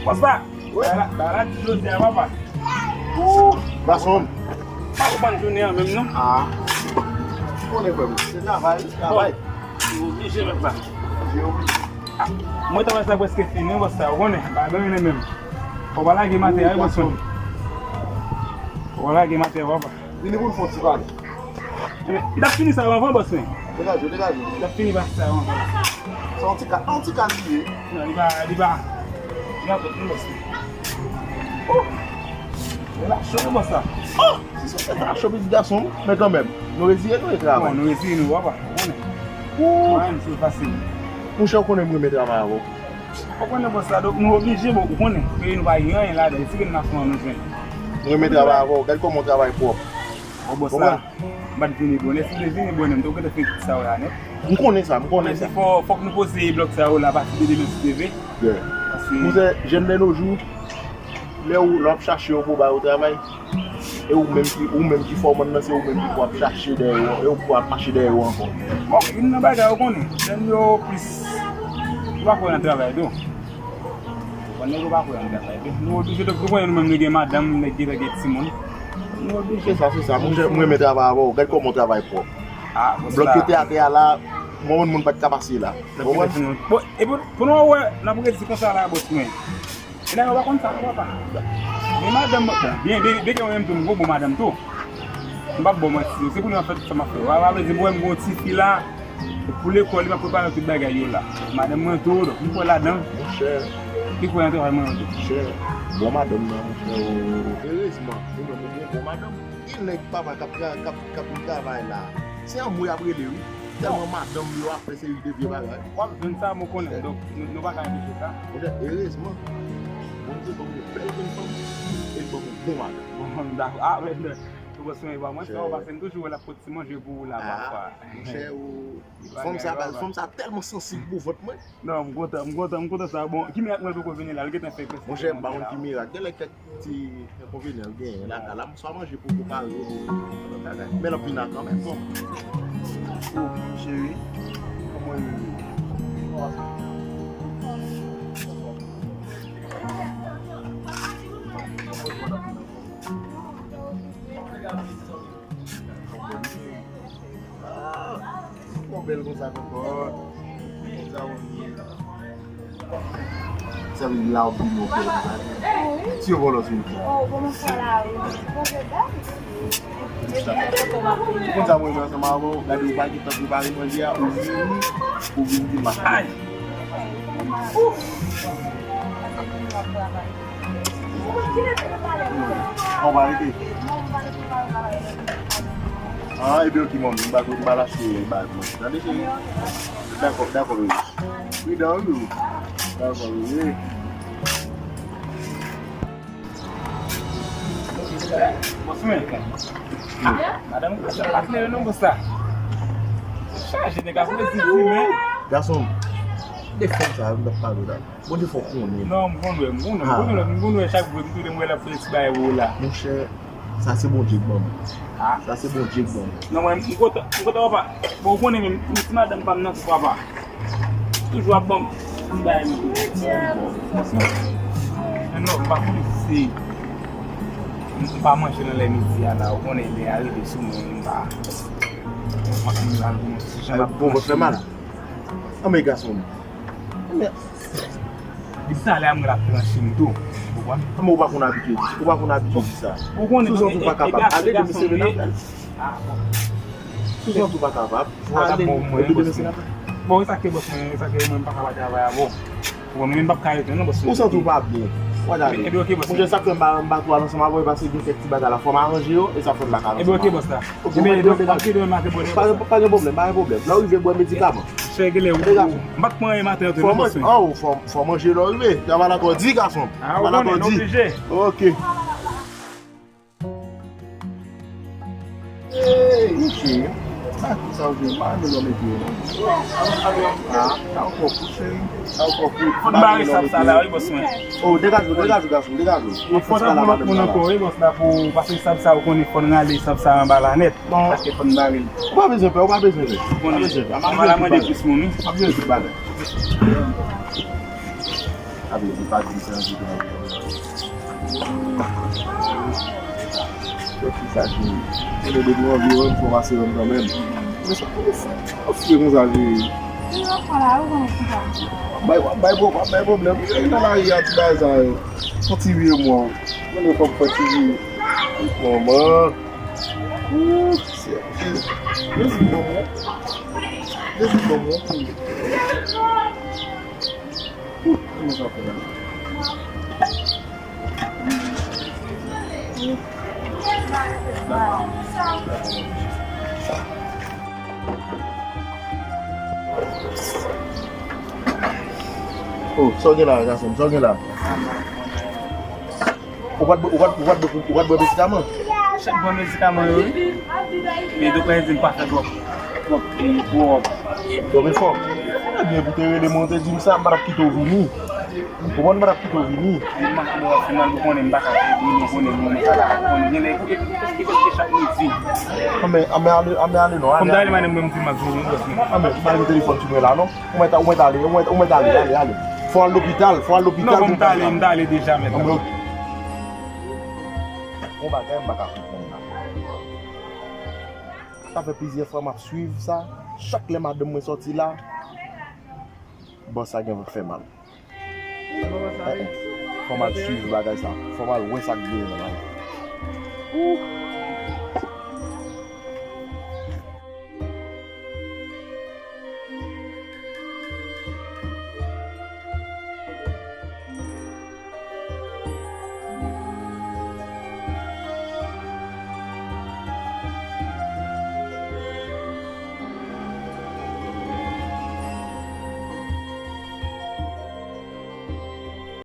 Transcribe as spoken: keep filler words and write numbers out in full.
Bòs la. Wi. Bagay la, bagay la di jodi a, papa. Gason m. Pa konprann jounen an menm, non. Ah. Konnen frè m, se travay, travay. Ou oblije met la. Mwen travay sa prèske fini, bòs la, ou konnen. Pa gen anyen menm. Fò pa lage matè a, wi, bòs mwen. Fò pa lage matè a, papa. Vini pou n fè yon ti pale. Ebyen, m t ap fini sa yo anvan, bòs mwen. Degaje w, degaje w. M t ap fini pati sa yo anvan. Se yon ti ka, yon ti ka li ye. Non, li pa, li pa, li pa bon, bòs mwen. Oh! Relasyon, bòs la. Oh! Si se te relasyon, pitit gason m, men kanmenm, nou reziye nou e travay. Bon, nou reziye nou, papa. Ou konnen. Ou konnen m sou fasil. Monchè, ou konnen m renmen travay avè w. Ou konnen bòs la, donk nou oblije, bon, ou konnen, peyi nou pa gen anyen ladan, e ti grenn nan fè an nou jwenn. M renmen travay avè w, gad kòman w travay pwòp. Bon, bòs la, m pa t vini bonè, si w te vini bonè, m te gentan fè sa yo la nèt. M konnen sa, m konnen sa. Fò, fòk nou poze blòk sa yo la, apati de demen si Dye vle. Yeah. Paske monchè, jèn de nos jours, lè w, lè w ap chache yo pou ba yo travay, e ou menm ki, ou menm ki fòman nan, se ou menm ki pou ap chache dèyè yo, e ou pou ap mache dèyè yo ankò. Bon, youn nan bagay ou konnen, jèn yo plis, yo pa kwè nan travay tou. Bon, nèg yo pa kwè nan travay tou. Nou oblije, donk, nou konnen nou menm nou gen madanm, nèg gentan gen timoun. Nou oblije. Se sa, se sa. Monchè, mwen renmen travay avè w. Gad kòman w travay pwòp. Ah, bòs la. Blòk yo te atè a la, mwen menm moun pa t ka pase la. Ou konprann? Bon, epi pou nou wè, n ap redi konsa la, bòs mwen. E nèg yo pa konn sa non, papa. Men madanm, bon, byen, byen, byen ke mwen menm tou, m gon bon madanm tou. M p ap ba w manti, se pou nou an fèt sa m ap fè. Papa vle di, mwen m gon ti fi la, pou lekòl, li m ap prepare tout bagay yo la. Madanm mwen tou, donk, m kwè ladan. Monchè. Li kwè nan travay mwen an tou. Monchè, bon madanm nan, monchè, o. Erezman, ou menm ou gon bon madanm. Gen nèg papa k ap tra-, k ap, k ap vin travay la. Se anmwe y ap rele, wi. Tèlman madanm yo ap fè seri de vye bagay. W ap jwenn sa, mwen konnen. Donk, nou, nou pa ka anpeche sa. Monchè, erezman, Bondye ban m yon bèl jenn fanm, e l ban m yon bon madanm. Bon, dakò. Ah, men, men, ou pran swen pa mwen, sa w pase, m toujou wè l ap pot ti manje pou ou la, papa. Monchè, ou, fanm sa, fanm sa tèlman sansib pou vant mwen. Non, m kontan, m kontan, m kontan sa. Bon, ki mirak mwen poko vini la, l gentan fè prèske. Monchè, m pa konn ki mirak. Gen lè kèk ti enkonvenyan l genyen lakay la, m swa manje poko pare, lòt bagay. Men l ap vin la kanmenm. Bon. Oh, cheri, kòman w ye? Ah, mwen bèl konsa konsa. Konsa mwen ye. Sa vle di la w ap vini w bèl konsa. Wi. Ti yo vòlò sou mwen. Oh, kòman sa la wi? Mwen bèl. Ou konn sa mwen fè ansanm avè w? Gade ou pa gentan prepare manje a, ou vini, ou vin di m ap fè. Ay! Ouf! An pa rete. Ah, ebyen, ok, manmi, m pa, m pa lage bag mwen. Tande, cheri? Dakò, dakò, bebe. Pridan, wi, bebe. Dakò, bebe. Bòs mwen. Ah, madanm, pa klere non, bòs la. Chaje nèg ap rezi di men. Gason, de fanm sa, m t ap pale la. Bondye fè w konnen. Non, m konn wè, m konn wè, m konn wè, m konn wè chak jou, m toujou m wè l ap fè ti bagay pou ou la. Monchè, sa se Bondye k ban m. Ah. Sa se Bondye k ban m. Non, mwen, m kontan, m kontan papa. Bon, ou konnen menm, m ti madanm pa m nan tou papa. Toujou ap ban m ti bagay m tou. Men non, m pa konnen si se, m pa manje nan lè midi a la, ou konnen lè a rive sou mwen, m pa, m pa konn al pou mwen ti jan. Ay, bon, fè mal. Anmè gason m. Anmè. Depi talè a mwen l ap tranche m tou. Ou konprann? Anmè ou pa konn abitye di, ou pa konn abitye di sa. Ou konnen sou zòt ou pa kapab. Ale demen se menaj. Ah, bon. Sou zòt ou pa kapab. Ale demen se menaj. Bon, e sa k bòs mwen, e sa k mwen m pa kapab travay avè w. Ou konnen m p ap ka rete non, bòs mwen. Ou santi w pa byen. Wè gade. Ebyen, ok, bòs mwen. Monchè, sa k fè m pa, m pa twò al ansanm avè w, e paske gen kèk ti bagay la fò m aranje yo, e sa fè m pa ka al ansanm avè w. Ebyen, ok, bòs la. Ok, mwen degaje. Pa gen pwoblèm, pa gen pwoblèm, pa gen pwoblèm. Lè w rive, bwè medikaman. Chè, genlè, ou, ou, m pa t pran maten an tou non, bòs mwen. Fò w manje lè w rive. Travay la twò di, gason. Ah, ou konnen, nou oblije. Ok. Ey, mouche, a ki sa w jwenn? Pa renmen lè w mete yo non. Ah, sa ankò kout, cheri. Sa ankò kout. Fò n bare sab sa la, wi, bòs mwen. Oh, degaje w, degaje w, gason, degaje w. Fò n pran lòt moun ankò, wi, bòs la, pou, paske sab sa, ou konnen, fò n rale sab sa anba la nèt. Paske fò n bare l. Ou pa bezwen pè, ou pa bezwen pè. Ou konnen, m pa mande plis moun, wi. M ap jere tout bagay. Avè li pa di sa, di sa. Kèk fi sa ki, konnen depi w anvi wè m, fò w pase wè m kanmenm. Men sa, w fre konsa, cheri. Bay, w ap bay, w ap bay pwoblèm. Nan lari a, ti bagay sa yo. Fò ti vye mwen. Mwen, fò m fè ti vye. Manman. Ooh, se, se, se, se bon, mwen. Se bon, mwen. Ooh, kòman sa fè la? Oh, sa w gen la, gason? Sa w gen la? Ou pa t bwè, ou pa t, ou pa t bwè, ou pa t bwè medikaman? Chak bwè medikaman yo, wi. Men doktè di m pa fè twòp, twòp, e, twòp. Twòp efò? Ebyen, pou te rele mwen, ou te di m sa, m pa t ap kite w vini. Ou konprann, m pa t ap kite w vini. Mwen mache bò w ap fè mal, ou konnen m pa ka fè byen, ou konnen mwen pa la, ou konnen gen lè, e, e, e, e, chak midi. Anben, anben ale, anben ale non, ale, ale. Fò m ta rele madanm mwen, m di m ap vini, bòs mwen. Anben, m pa gen telefòn sou mwen la, non. Ou mèt, ou mèt ale, ou mèt, ou mèt ale, ale, ale. Fò al lopital, fò al lopital. Non, bon, m ta ale, m ta ale deja, mèt. Anben, ok. Gon bagay m pa ka konprann la. Sa fè plizyè fwa m ap swiv sa. Chak lè madanm mwen sòti la, bòs sa gen fè mal. Eh, eh. Fò m al swiv bagay sa. Fò m al wè sa k gen nan bagay. Ooh.